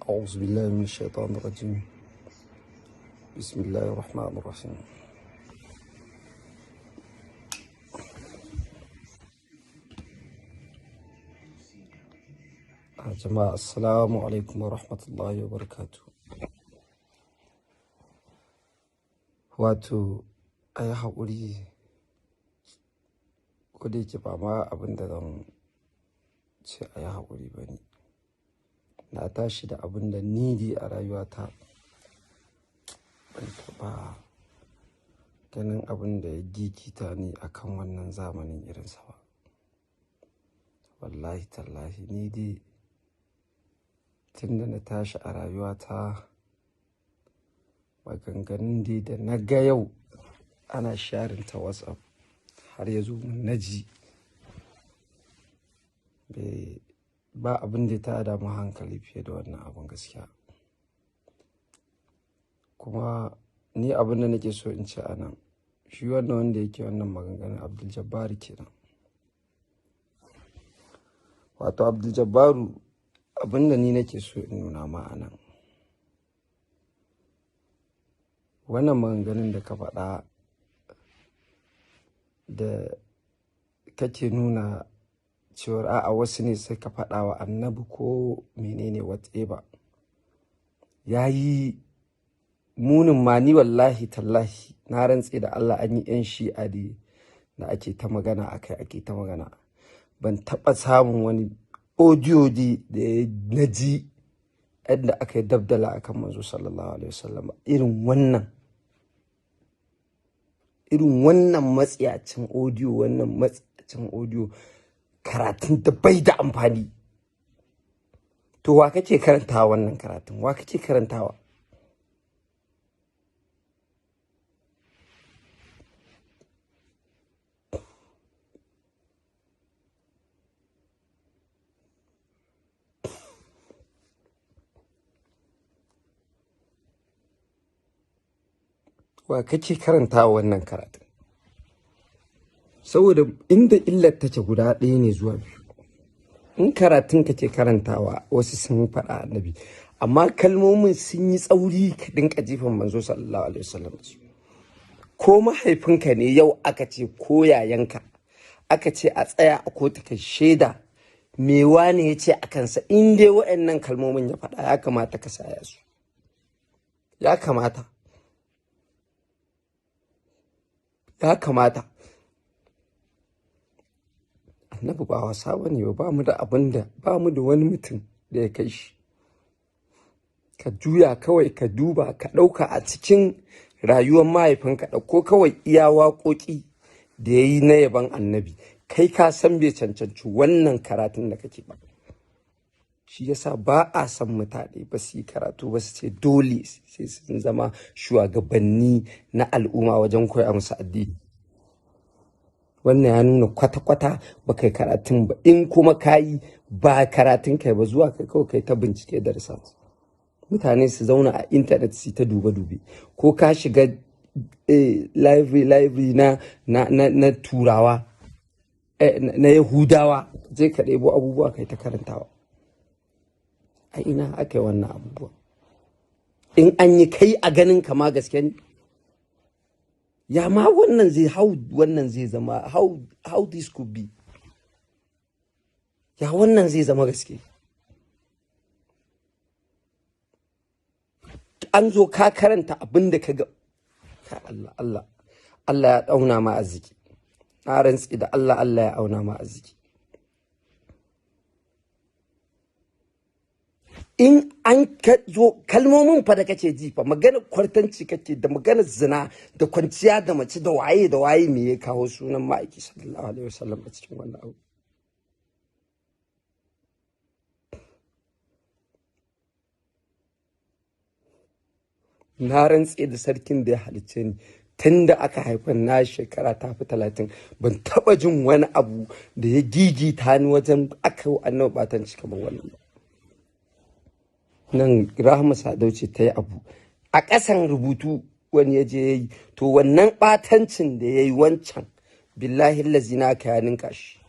أعوذ بالله من الشيطان الرجيم. بسم الله الرحمن الرحيم. Jama'a, assalamu alaikum wa rahmatullahi wa barakatuh. Wato a yi haƙuri, ko da yake ba ma abin da zan ce a yi haƙuri ba ne. Na tashi da abin da ni dai a rayuwata ban taɓa ganin abin da ya gigita ni a kan wannan zamanin irinsa ba. Wallahi tallahi, ni dai tun da na tashi a rayuwata, maganganun dai da na ga yau ana sharing ta WhatsApp har ya zo mun na ji, ba abin da ya tada mun hankali fiye da wannan abin gaskiya. Kuma ni abin da nake so in ce a nan, shi wannan wanda yake wannan maganganun, Abdul Jabbar kenan. Wato Abdul Jabbaru, abin da ni nake so in nuna ma a nan, wannan maganganun da ka faɗa da kake nuna cewar a'a wasu ne suka faɗa wa annabi ko menene, whatever, ya yi munin ma. Ni wallahi tallahi, na rantse da Allah, an yi 'yan Shi'a da ake ta magana akai, ake ta magana, ban taɓa samun wani audio da na ji yadda aka yi dabdala akan manzo sallallahu alaihi wasallam irin wannan matsiyacin audio, wannan matsiyacin audio, karatun da bai da amfani. To, wa kake karantawa wannan karatun? Wa kake karantawa? Wa kake karantawa wannan karatun? Saboda inda illar take guda ɗaya ne zuwa biyu. In karatun kake karantawa, wasu sun faɗa annabi, amma kalmomin sun yi tsauri ka dinka jifan manzo sallallahu alaihi wasallam. Ko mahaifinka ne yau aka ce, ko yayanka aka ce a tsaya a kotu ka shaida me wane ya ce a kansa, in dai wa'annan kalmomin ya faɗa, ya kamata ka saya su. Ya kamata, ya kamata. Annabi ba wasa ba ne ba. Mu da abin da ba mu da wani mutum da ya kai shi. Ka juya kawai ka duba, ka ɗauka a cikin rayuwar mahaifinka, ɗauko kawai iya waƙoƙi da ya yi na yaban annabi, kai ka san bai cancanci wannan karatun da kake ba. Shi yasa ba a san mutane ba su yi karatu ba, su ce dole sai sun zama shugabanni na al'umma wajen koya musu addini. Wannan ya nuna kwata-kwata ba kai karatun ba. In kuma ka yi, ba karatun kai ba, zuwa kai kawai kai ta bincike da research. Mutane su zauna a intanet su ta dube-dube, ko ka shiga library na Turawa, na Yahudawa, je ka ɗebo abubuwa kai ta karantawa. A ina aka yi wannan abubuwa? In an yi, kai a ganin kama gaske ne? Ya ma wannan zai, how wannan zai zama, how this could be? Ya wannan zai zama gaske? An zo ka karanta abin da ka ga ka Allah, Allah, Allah ya dauna ma arziki. Na rantsi da Allah, Allah ya auna ma arziki. In an ka zo kalmomin fa da kake ji fa, magana kwartanci kake da magana zina da kwanciya da mace da waye da waye, me ya kawo sunan ma'aiki sallallahu alaihi wasallam a cikin wannan abu? Na rantse da sarkin da ya halicce ni, tun da aka haifa na shekara ta fi 30, ban taba jin wani abu da ya gigita ni wajen aka yi annabi batanci kamar wannan ba. Nan Rahama Sadau ce ta yi abu a ƙasan rubutu, wani ya je ya yi. To, wannan ɓatancin da ya yi wancan, billahi lazi na ka ya ninka shi.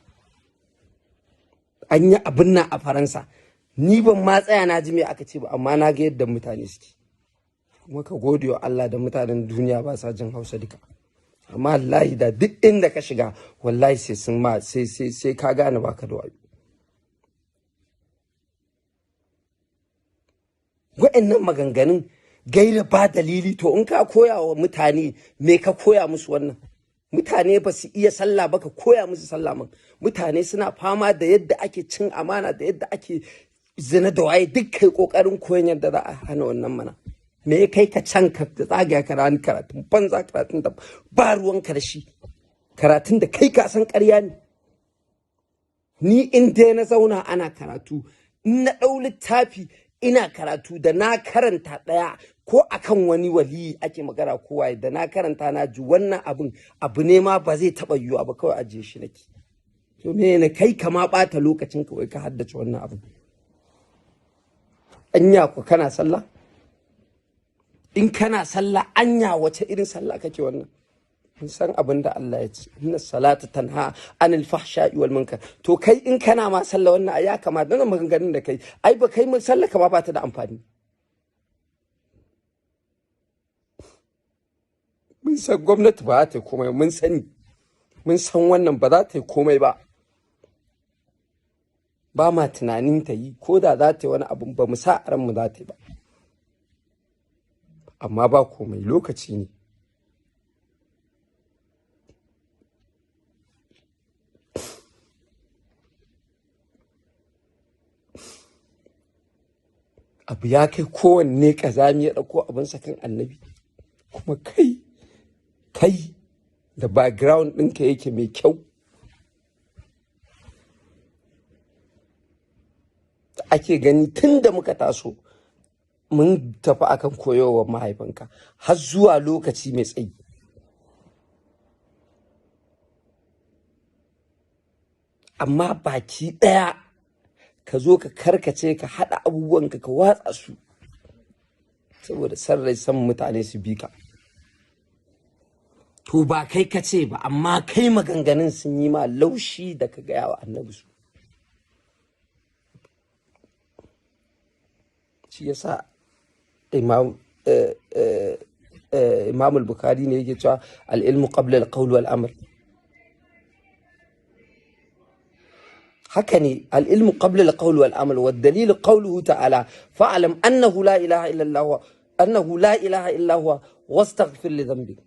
An yi abin nan a Faransa. Ni ban ma tsaya na ji me aka ce ba, amma na ga yadda mutane suke. Kuma ka gode wa Allah da mutanen duniya ba sa jin Hausa duka. Amma wallahi da duk inda ka shiga, wallahi sai sun ma sai sai sai ka gane baka da wayo. Wa'annan maganganun gaira ba dalili. To in ka koya wa mutane, me ka koya musu? Wannan mutane ba su iya sallah ba, ka koya musu sallah man. Mutane suna fama da yadda ake cin amana, da yadda ake zina, da waye duk. Kai kokarin koyon yadda za a hana wannan mana. Me ya kai ka can ka tsagaya karatun banza, karatun da ba ruwan karshe, karatun da kai ka san ƙarya ne? Ni in dai na zauna ana karatu, in na ɗau littafi ina karatu, da na karanta ɗaya, ko akan wani waliyi ake magana ko waye, da na karanta na ji wannan abin abu ne ma ba zai taɓa yiwuwa ba, kawai ajiye shi nake. To me ne kai ka ma ɓata lokacin ka wai ka haddace wannan abin? Anya ku kana sallah? In kana sallah, anya wace irin sallah kake? Wannan mun san abin da Allah ya ce, inna salata tanha anil fahsha'i wal munkar. To kai in kana ma sallah, wannan ai ya kamata wannan maganganun da kai, ai ba kai mun sallah ka ma ba ta da amfani. Mun san gwamnati ba za ta yi komai, mun sani, mun san wannan ba za ta yi komai ba. Ba ma tunanin ta yi, ko da za ta yi wani abu ba mu sa a ranmu za ta yi ba. Amma ba komai, lokaci ne. Abu ya kai kowanne ƙazami ya ɗauko abinsa kan Annabi. Kuma kai da background ɗinka yake mai kyau, da ake gani tun da muka taso mun tafi akan koyarwar mahaifinka har zuwa lokaci mai tsayi. Amma baki ɗaya ka zo ka karkace, ka haɗa abubuwanka ka watsa su saboda san rai, san mutane su bi ka. To ba kai ka ce ba, amma kai maganganun sun yi ma laushi da ka gaya wa Annabi su. Shi yasa Imam al-Bukhari ne yake cewa al-ilmu qabla al-qawl wal amal. Haka ne, al-ilmu qabla al-qawl wal amal, wa dalil qawluhu ta'ala fa'lam annahu la ilaha illa Allah, annahu la ilaha illa huwa wastaghfir li dhanbik.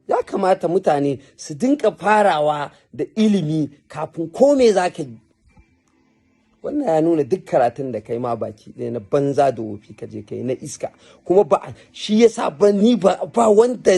Ya kamata mutane su dinka farawa da ilimi kafin kome za ka yi. Wannan ya nuna duk karatun da kai ma baki ɗaya na banza da wofi ka je kai na iska. Kuma ba shi yasa ba ni ba wanda